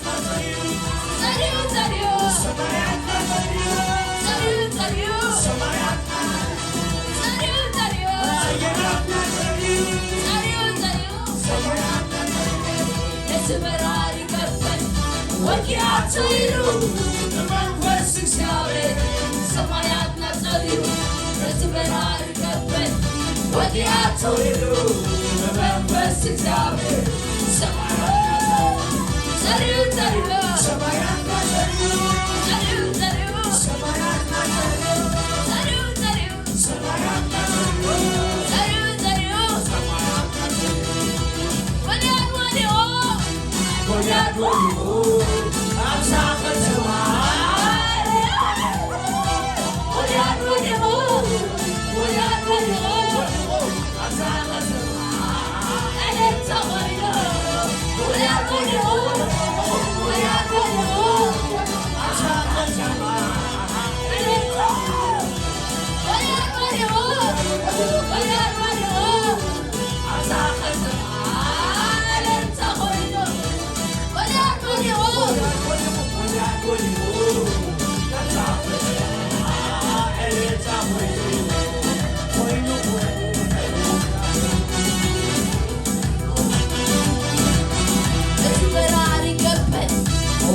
ጸልዩ፣ ጸልዩ። ጸልዩ፣ ጸልዩ። ጸልዩ፣ ጸልዩ። ጸልዩ፣ ጸልዩ። ነቲ በራሪ ገበል ወጊኣቶ ኢሉ ብመንፈስ እግዚኣብሔር ሰማያትና ጸልዩ። ነቲ በራሪ ገበል ወጊኣቶ ኢሉ ብመንፈስ እግዚኣብሔር ሰማያትና ጸልዩ፣ ጸልዩ። ሰማያትና ጸልዩ። ጸልዩ፣ ጸልዩ። ሰማያትና ጸልዩ። ጸልዩ፣ ጸልዩ። ሰማያትና ጸልዩ። ጸልዩ፣ ጸልዩ። ሰማያትና ጸልዩ። ጎልያድ ወዲቑ፣ ጎልያድ ወዲቑ፣ ኣብዛ ከተማ። ጎልያድ ወዲቑ፣ ጎልያድ ወዲቑ፣ ኣብዛ ከተማ። ዕልልታ ኮይኑ፣ ጎልያድ ወዲቑ፣ ጎልያድ ወዲቑ፣ ኣብዛ ከተማ። ዕልልታ፣ ጎልያድ ወዲቑ፣ ጎልያድ ወዲቑ። ኣብዛ ከተማ ዕልልታ ኮይኑ፣ ጎልያድ ወዲቑ። እቲ በራሪ ገበል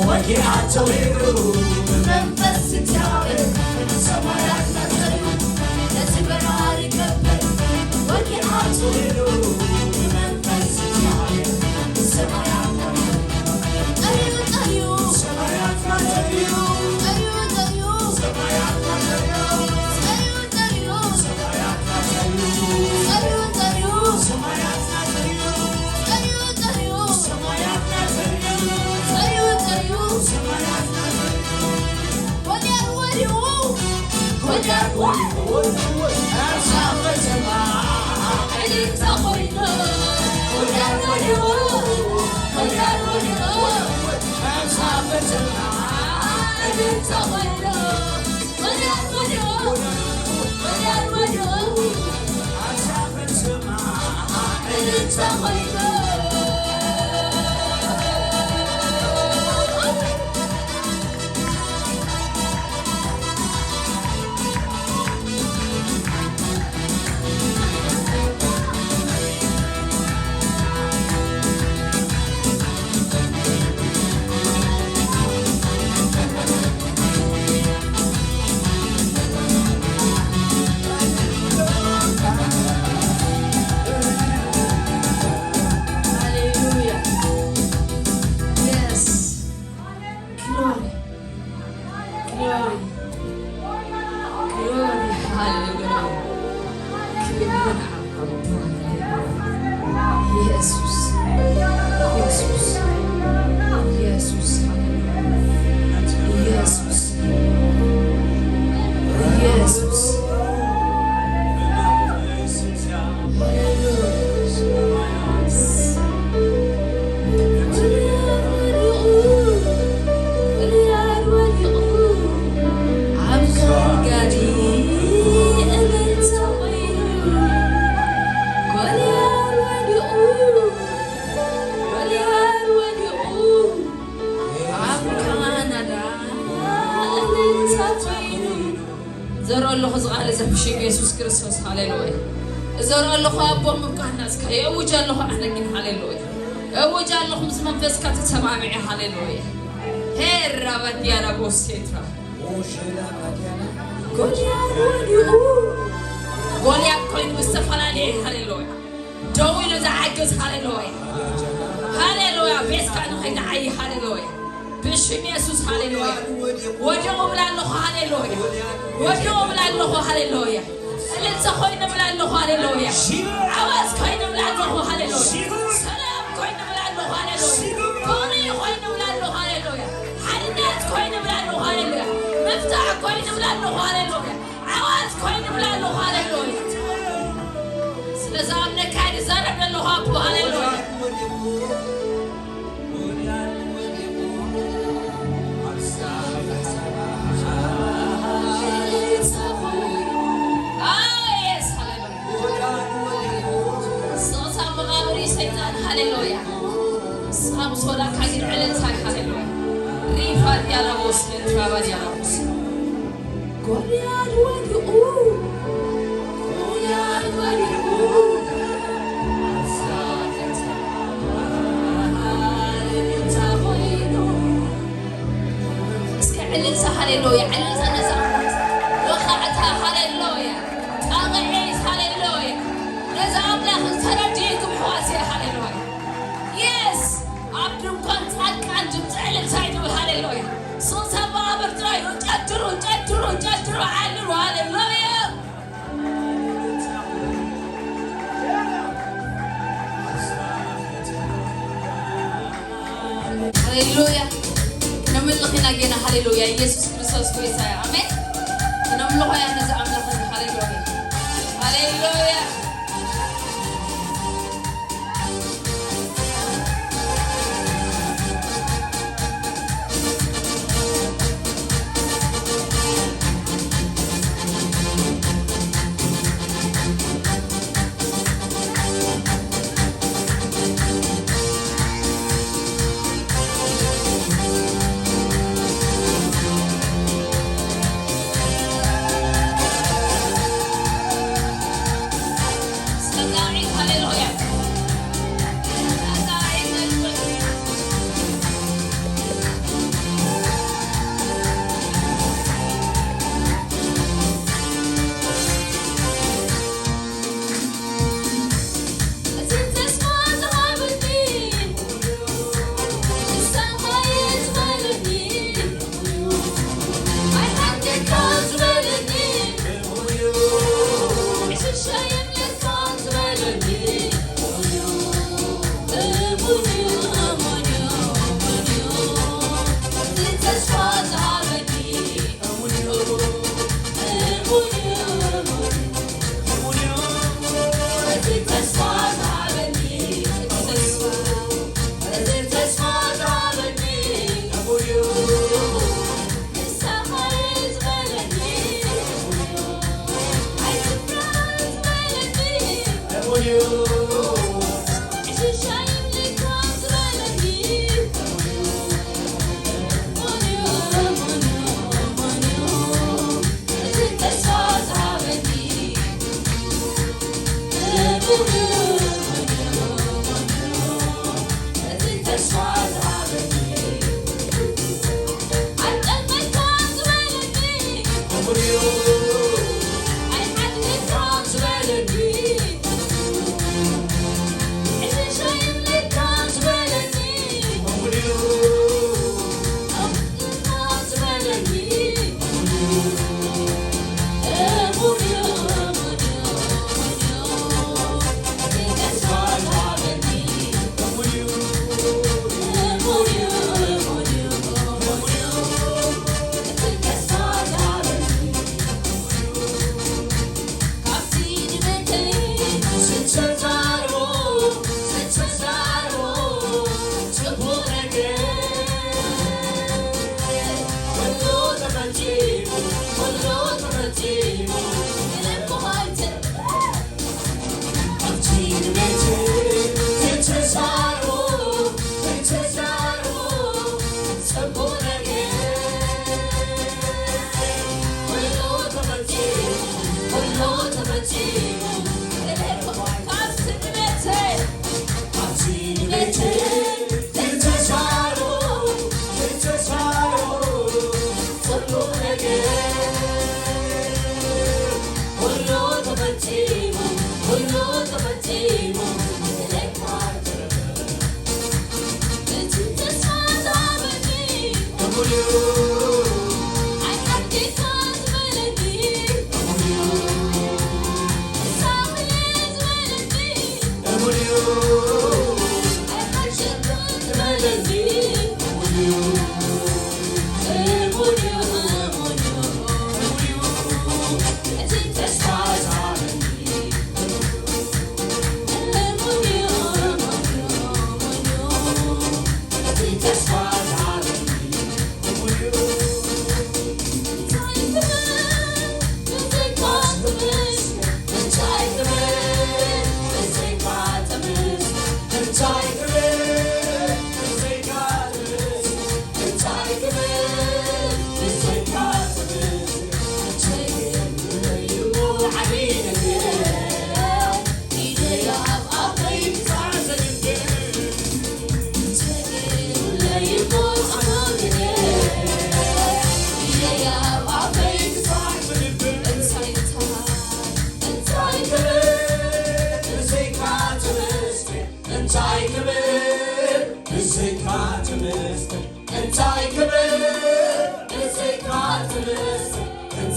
ወጊኣቶ ኢሉ ብመንፈስ እግዚኣብሔር ሰማያት ነጸሩ። ነቲ በራሪ ገበል ወጊኣቶ ኢሉ ብመንፈስ እግዚኣብሔር ሰማያት ነጸሩ። ጸልዩ፣ ጸልዩ። ሰማያት ነጸሩ። ጸልዩ፣ ጸልዩ። ሰማያት ነጸሩ። ጸልዩ፣ ጸልዩ። ሰማያት ነጸሩ። ጸልዩ፣ ጸልዩ። ሰማያት ነጸሩ። ጸልዩ፣ ጸልዩ። ሰማያት ነጸሩ። ጸልዩ፣ ጸልዩ። ሰማያት ነጸሩ። ጎልያድ ወዲቑ፣ ጎልያድ ወዲቑ፣ ኣብዛ ከተማ ዕልልታ ኮይኑ። ጎልያድ ወዲቑ፣ ጎልያድ ወዲቑ፣ ኣብዛ ከተማ ዕልልታ ኮይኑ። ጎልያድ ወዲቑ፣ ጎልያድ ወዲቑ፣ ኣብዛ ከተማ ዕልልታ ኮይኑ። Hallelujah. Yes. Glory. Glory. Glory. Hallelujah. ክብር ኢየሱስ፣ ኢየሱስ፣ ኢየሱስ፣ ሃሌሉያ። ኢየሱስ፣ ኢየሱስ፣ ሃሌሉያ። ጎልያድ ወዲቑ፣ ኣብ ካልጋሪ እምርታ ኮይኑ። ጎልያድ ወዲቑ፣ ጎልያድ ወዲቑ፣ ኣብ ካናዳ እምርታ ኮይኑ። ዘርኦ ኣለኹ እዚ ቃል እዚ ብሽም የሱስ ክርስቶስ፣ ሃሌሉያ። ዘርኦ ኣለኹ ኣቦ ምብቃዕ ናጽካ፣ የእውጅ ኣለኹ ኣነ ግን፣ ሃሌሉያ። እውጅ ኣለኹ ምስ መንፈስካ ተሰማምዐ፣ ሃሌሉያ። ሄራ ባዲያና ቦሴትራ። ጎልያድ ወዲቑ። ጎልያድ ኮይኑ ዝተፈላለየ፣ ሃሌሉያ። ደው ኢሉ ዝዓግዝ፣ ሃሌሉያ። ሃሌሉያ። ቤትካ ንኸይትዓዪ፣ ሃሌሉያ። ብሽም የሱስ፣ ሃሌሉያ። ወዲቑ እብል ኣለኹ፣ ሃሌሉያ። ወዲቑ እብል ኣለኹ፣ ሃሌሉያ። እልልታ ኮይኑ እብል ኣለኹ፣ ሃሌሉያ። ዓወት ኮይኑ እብል ኣለኹ፣ ሃሌሉያ። ሰላም ኮይኑ እብል ኣለኹ፣ ሃሌሉያ። ፍቕሪ ኮይኑ እብል ኣለኹ፣ ሃሌሉያ። ሓድነት ኮይኑ እብል ኣለኹ፣ ሃሌሉያ። ምፍታሕ ኮይኑ እብል ኣለኹ፣ ሃሌሉያ። ዓወት ኮይኑ እብል ኣለኹ፣ ሃሌሉያ። ስለ ዝኣምነካ ይዛረብ ዘለኹ ኣቦ፣ ሃሌሉያ። ኣይ፣ የስ፣ ሃሌሉያ። ንስኻ መቓብር እዩ ሰይጣን፣ ሃሌሉያ። ንስኻ ምስ ወዳእካ ግን ዕልልታ እዩ፣ ሪፋ ዲያላቦስ ለትራባ ዲያላቦስ ጎልያድ ወዲቑ፣ ጎልያድ ወዲቑ። እስከ ዕልልታ ሃሌሉያ፣ ዕልልታ ነዛ ኣምላኽ፣ ወኻዕታ ሃሌሉያ፣ ጣቕዒት ሃሌሉያ። ነዛ ኣምላኽ ዝተረድእኩም ኣሕዋተይ ሃሌሉያ። የስ፣ ኣብ ድንኳን ጻድቃን ድምጺ ዕልልታ እዩ ዝብል። ሃሌሉያ። ሱሳ መቓብር ጥራይ እዩ። ጨድሩ፣ ጨድሩ፣ ጨድሩ፣ ዓልሉ። ሃሌሉያ። ሃሌሉያ። ክነምልኽ ኢና ጌና። ሃሌሉያ። ኢየሱስ ክርስቶስ ጎይታ እዩ። ኣሜን። ክነምልኾ እያ ነዚ ኣምላኽ እዚ። ሃሌሉያ። ሃሌሉያ።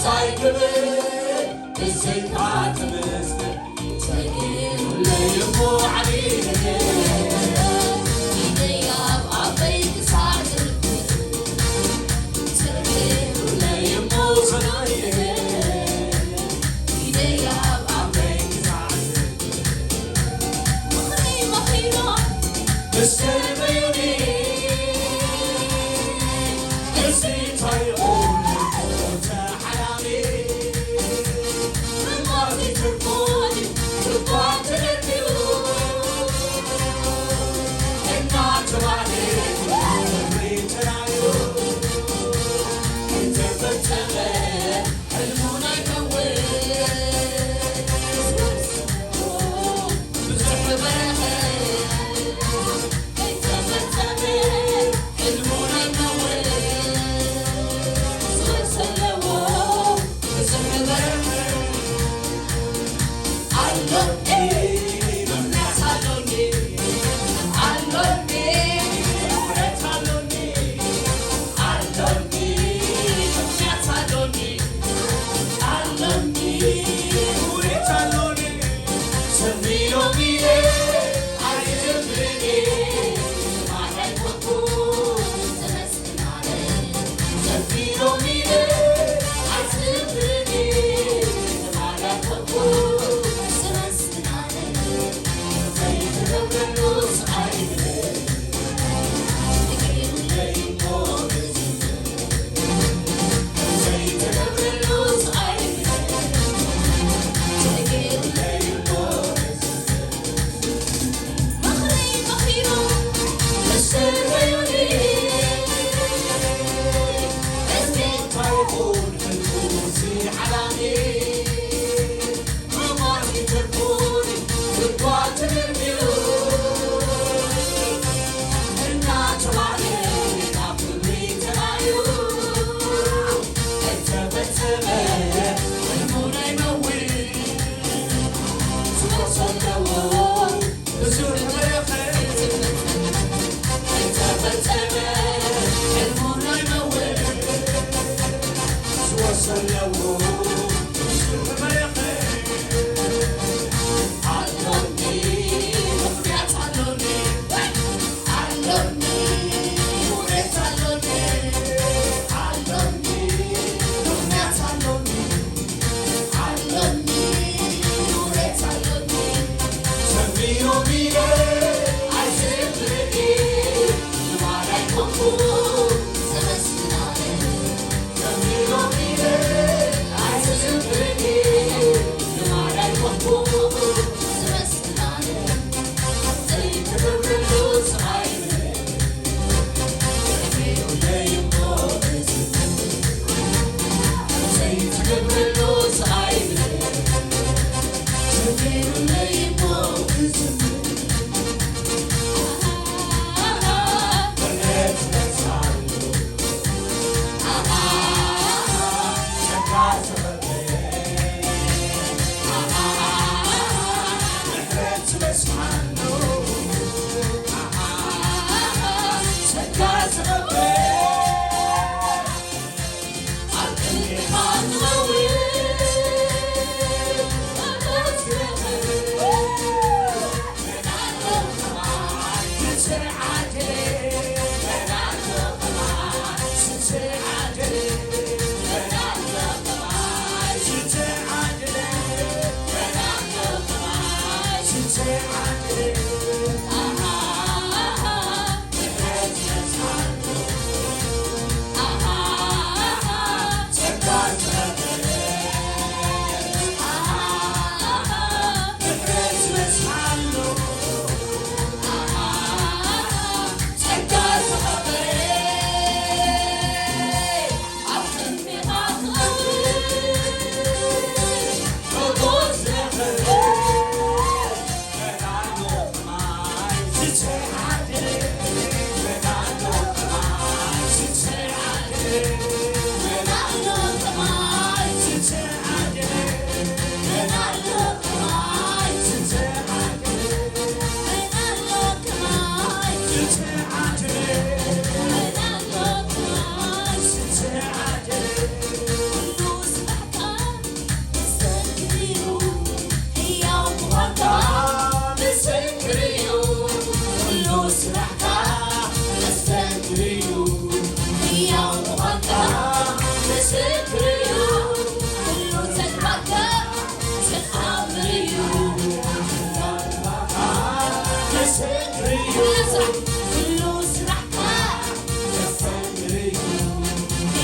እንታይ ክብል ብዘይካ ተመስገን ተገይሩለይ እሞ ዓብዪ ነገር። ኢደይ ኣብ ኣፈይ ክሳዕ ትርከብ ተገይሩለይ እሞ ሰናይ ነገር። ኢደይ ኣብ ኣፈይ ክሳዕ ትርከብ መኽረይ መኺሮም ምስ ተርበዩኒ። እዚ እንታይ ይኹን ተሓላቒ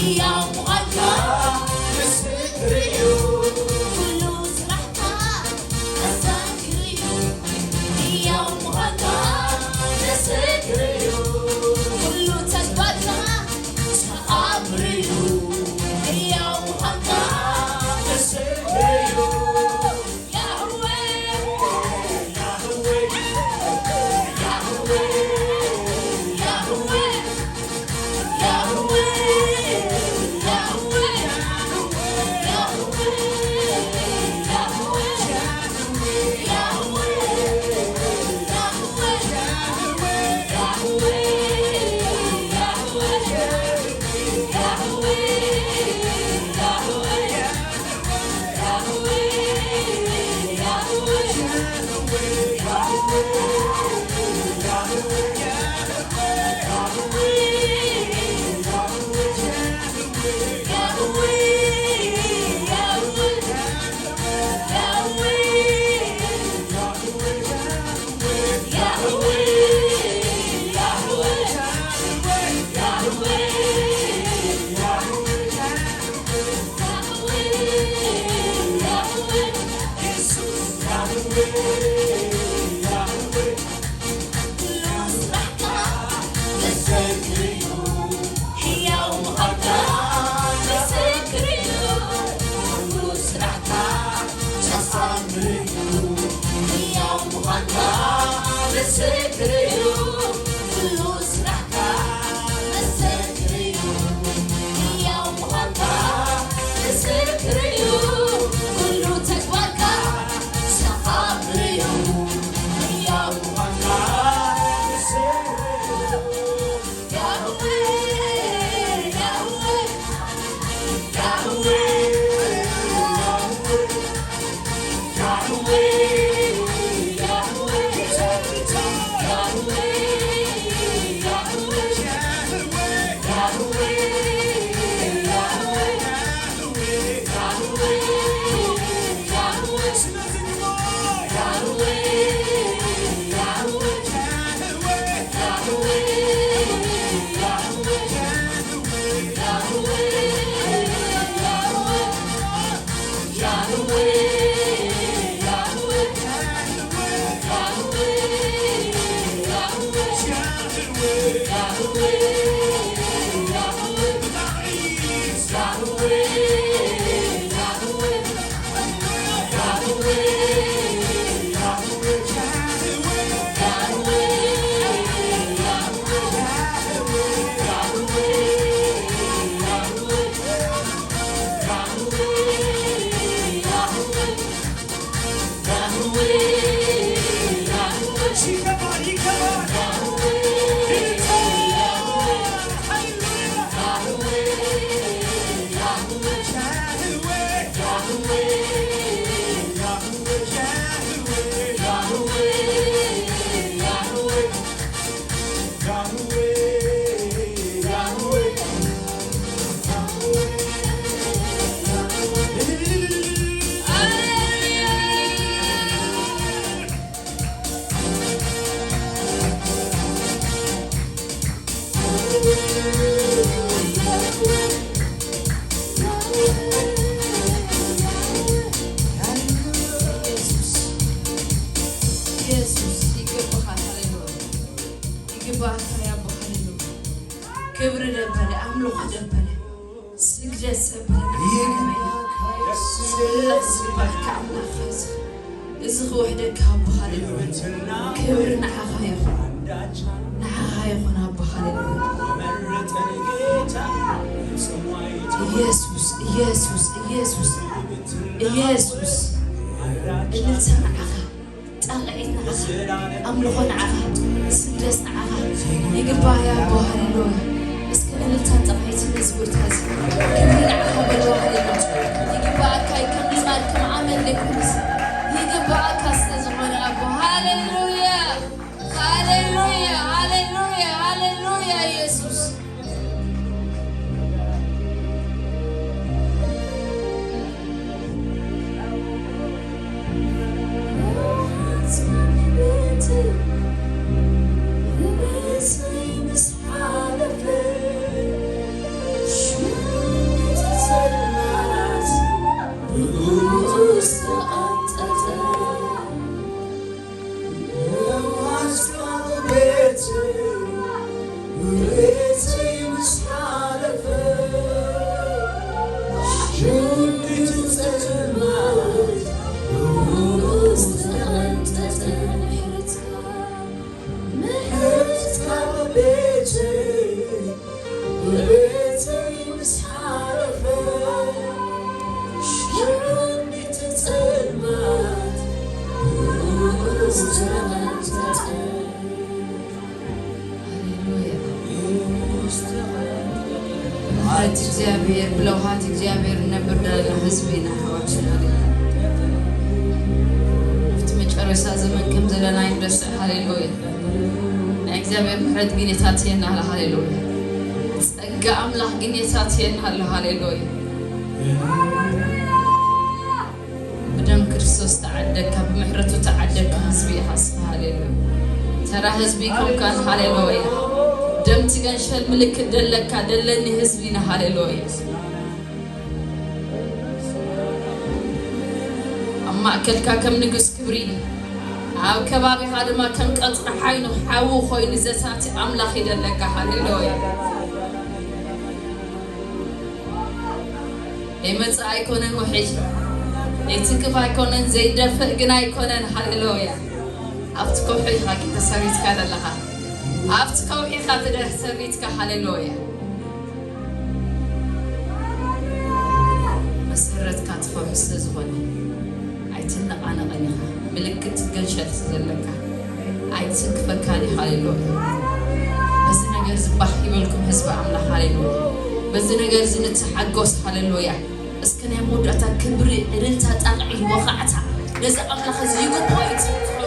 ሕያው ምዃንካ ምስክር እዩ። ኩሉ ስራሕካ ኣዛኪሩ እዩ። ሕያው ምዃንካ ምስክር እዩ። ኩሉ ተግባርካ ተኣምር እዩ። ሕያው ምዃንካ ምስክር እዩ። ያህዌ፣ ያህዌ፣ ያህዌ፣ ያህዌ። ኢየሱስ፣ ኢየሱስ፣ ይገባሃል። ሃሌሉያ። ይግባእካ ያቦ፣ ሃሌሉያ። ክብሪ ደበለ፣ ኣምልኾ ደበለ፣ ስግደት ደበለ። ስላሴ ይባርክ ኣምላኽ። እዚ፣ እዚ ክውሕደካ ኣቦ፣ ሃሌሉያ። ክብሪ ንዓኻ ይኹን፣ ንዓኻ ይኹን ኣቦ፣ ሃሌሉያ። ኢየሱስ፣ ኢየሱስ፣ ኢየሱስ፣ ኢየሱስ። እልልታ ንዓኻ። ጣቕዒት ንዓኻ፣ ኣምልኾ ንዓኻ፣ ስግደት ንዓኻ። ይግባእ ኣቦ፣ ሃሌሉያ። እስከ እልልታን ጣቕዒትን ነዚ ጎይታ እዚ። ክብሪ ንዓኻ በሎ፣ ሃሌሉያ። ይግባእካ እዩ፣ ከም ምዝማር፣ ከም ኣመል ዘይኮነስ፣ ይግባእካ ስለ ዝኾነ ኣቦ፣ ሃሌሉያ፣ ሃሌሉያ፣ ሃሌሉያ፣ ሃሌሉያ፣ ኢየሱስ። ምስ ሓለፈ፣ ሸዊት ጽልመት ብእኡ ዝተቐንጠጠ። ሃሌሉያ። ብምሕረት እግዚኣብሔር፣ ብለውሃት እግዚኣብሔር እነብር ዘለና ህዝቢ ኢና፣ ኣሕዋትና። ኣብቲ መጨረሻ ዘመን ከም ዘለና ኣይንረስዕ። ሃሌሉያ። ናይ እግዚኣብሔር ምሕረት ግኔታት የናለ። ሃሌሉያ። ጸጋ ኣምላኽ ግኔታት የናለ። ሃሌሉያ። ብደም ክርስቶስ ተዓደግካ፣ ብምሕረቱ ተዓደግካ ህዝቢ ኢኻ እስኻ። ሃሌሉያ። ተራ ህዝቢ ኣይኮንካን። ሃሌሉያ። ደም ትገንሸል ምልክት ደለካ፣ ደለኒ ህዝቢ ኢና። ሃሌሉያ። ኣብ ማእከልካ ከም ንጉስ ክብሪ፣ ኣብ ከባቢኻ ድማ ከም ቀጽሪ ሓይኑ ሓዊ ኮይኑ ዘሳቲ ኣምላኽ ይደለካ። ሃሌሉያ። ዘይመጽእ ኣይኮነን ውሕጅ፣ ዘይትንክፍ ኣይኮነን፣ ዘይደፍእ ግን ኣይኮነን። ሃሌሉያ። ኣብቲ ከውሒ ኢኻ ተሰሪትካ ዘለኻ፣ ኣብቲ ከውሒ ኢኻ ተደ-፣ ተሰሪትካ። ሃሌሉያ። መሰረትካ እቲ ከውሒ ስለ ዝኾነ ኣይትነቓነቕን ኢኻ። ምልክት ገንሸል ስለ ዘለካ ኣይትንክፈካን እዩ። ሃሌሉያ። በዚ ነገር እዚ ባህ ይበልኩም ህዝቢ ኣምላኽ። ሃሌሉያ። በዚ ነገር እዚ ንተሓጎስ። ሃሌሉያ። እስከ ናይ መወዳእታ ክብሪ፣ ዕልልታ፣ ጣቕዒት፣ ወኻዕታ ነዚ ኣምላኽ እዚ ይግብኦ እዩ።